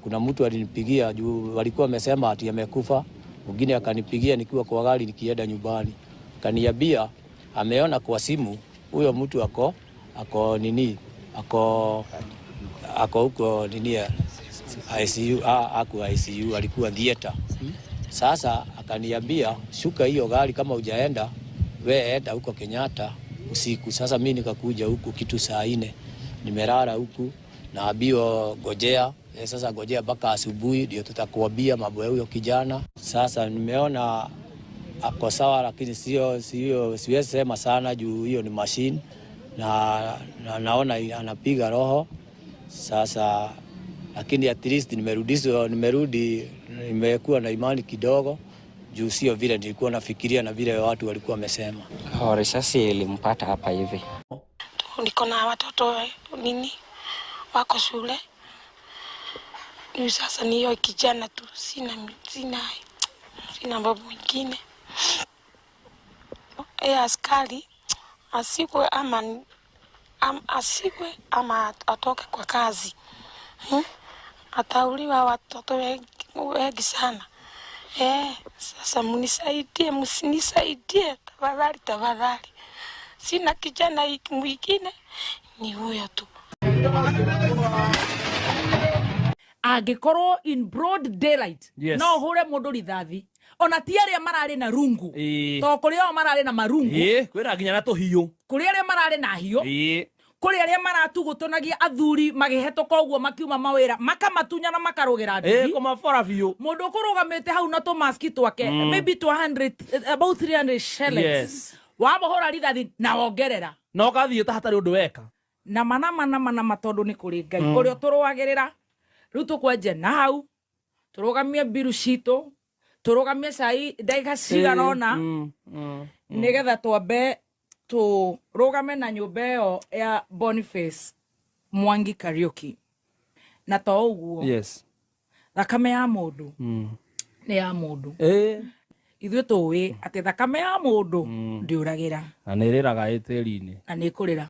Kuna mtu alinipigia juu walikuwa wamesema ati amekufa. Mwingine akanipigia nikiwa kwa gari nikienda nyumbani, akaniambia ameona kwa simu huyo mtu ako nini ako huko nini ya ICU, ako ICU, alikuwa theater. Sasa akaniambia shuka hiyo gari, kama hujaenda we enda huko Kenyatta usiku. Sasa mi nikakuja huku kitu saa 4, nimelala huku naambiwa gojea. Sasa gojea mpaka asubuhi ndio tutakuambia mambo ya huyo kijana. Sasa nimeona ako sawa, lakini sio, siwezi sema sana juu hiyo ni machine na naona anapiga roho sasa, lakini at least nimerudishwa, nimerudi, nimekuwa na imani kidogo juu sio vile nilikuwa nafikiria na vile watu walikuwa wamesema. Oh, risasi ilimpata hapa hivi. Niko na watoto nini wako shule. Ni sasa ni hiyo kijana tu, sina mambo mwingine. Askari asikwe ama atoke kwa kazi. Atauliwa watoto wengi, wengi sana. Sasa mnisaidie, msinisaidie tafadhali, tafadhali. Sina kijana mwingine, ni huyo tu. Angĩkorwo in broad daylight no ũhũre mũndũ rithathi, ona ti arĩa mararĩ na rungu, to kũrĩ o mararĩ na marungu. Ĩĩ, kwĩna nginya na tũhiũ. Kũrĩ arĩa mararĩ na hiũ, kũrĩ arĩa maratugũtũnagia athuri magĩhetũka ũguo makiuma mawĩra, makamatunya na makarũgĩra nduthi. Kũmabora biũ. Mũndũ ũkũrũgamĩte hau na tũmaski twake, maybe 200, about 300 shillings, wamũhũra rithathi na wongerera Na ũgathiĩ ta hatarĩ ũndũ weka. Na mana mana mana ma, tondũ nĩ kũrĩ Ngai ũrĩa ũtũrũagĩrĩra. Rĩu tũkwenje na hau tũrũgamie mbiru citũ, tũrũgamie cai ndagĩka cigana ũna, nĩgetha twambe tũrũgame na nyũmba ĩyo ya Boniface Mwangi Kariuki. Na to ũguo, thakame ya mũndũ nĩ ya mũndũ. Ithuĩ tũĩ atĩ thakame ya mũndũ ndĩũragĩra. Na nĩ ĩrĩraga ĩ tĩri-inĩ. Na nĩ ĩkũrĩra.